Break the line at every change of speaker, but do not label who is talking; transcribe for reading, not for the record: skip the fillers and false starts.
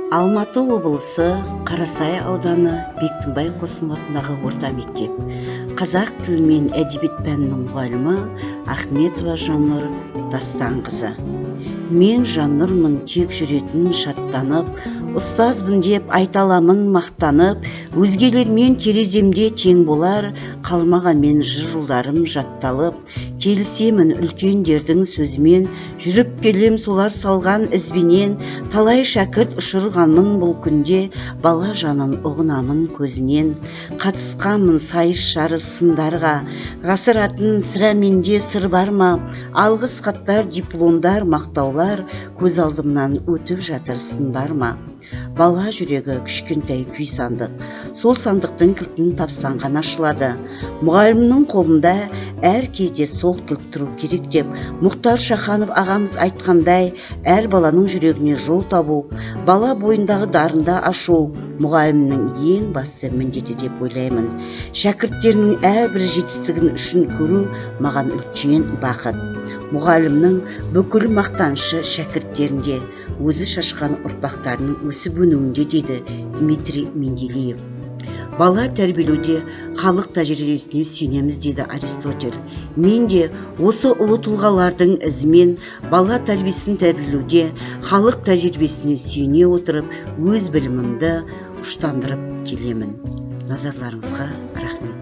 Алматы облысы, Қарасай ауданы, Бектімбай Қосынов атындағы орта мектеп. Қазақ тілі мен әдебиет пәнінің мұғалімі Ахметова Жаннұр Дастанқызы. Мен Жаннұрмын, тек жүретін шаттанып, ұстазбын деп айта аламын мақтанып. Өзгелермен тереземде тең болар, қалмағанмен жыр жолдарым жатталып. Келісемін үлкендердің сөзімен, жүріп келем солар салған ізбенен. Талай шәкірт ұшырғанмын бұл күнде, бала жанын ұғынамын көзінен. Қатысқанмын сайыс, жарыс, сындарға, жасыратын сірә менде сыр бар ма? Алғыс хаттар, дипломдар, мақтаулар көз алдымнан өтіп жатыр, сын бар ма? Бала жүрегі — кішкентай күй сандық, сол сандықтың кілтін тапсаң ғана ашылады. Мұғалімнің қолында әр кезде сол кілт тұру керек деп Мұхтар Шаханов ағамыз айтқандай, әр баланың жүрегіне жол табу, бала бойындағы дарынды ашу мұғалімнің ең басты міндеті деп ойлаймын. Шәкірттерінің әрбір жетістігін үшін көру маған үлкен бақыт. Мұғалімнің бүкіл мақтанышы шәкірттерінде, өзі шашқан ұрпақтарының өсіп өнуінде дейді Дмитрий Менделеев. Бала тәрбиелеуде халық тәжірибесіне сүйенеміз дейді Аристотель. Мен де осы ұлы тұлғалардың ізімен бала тәрбиесін тәрбиелеуде халық тәжірибесіне сүйене отырып, өз білімімді ұштандырып келемін. Назарларыңызға рахмет.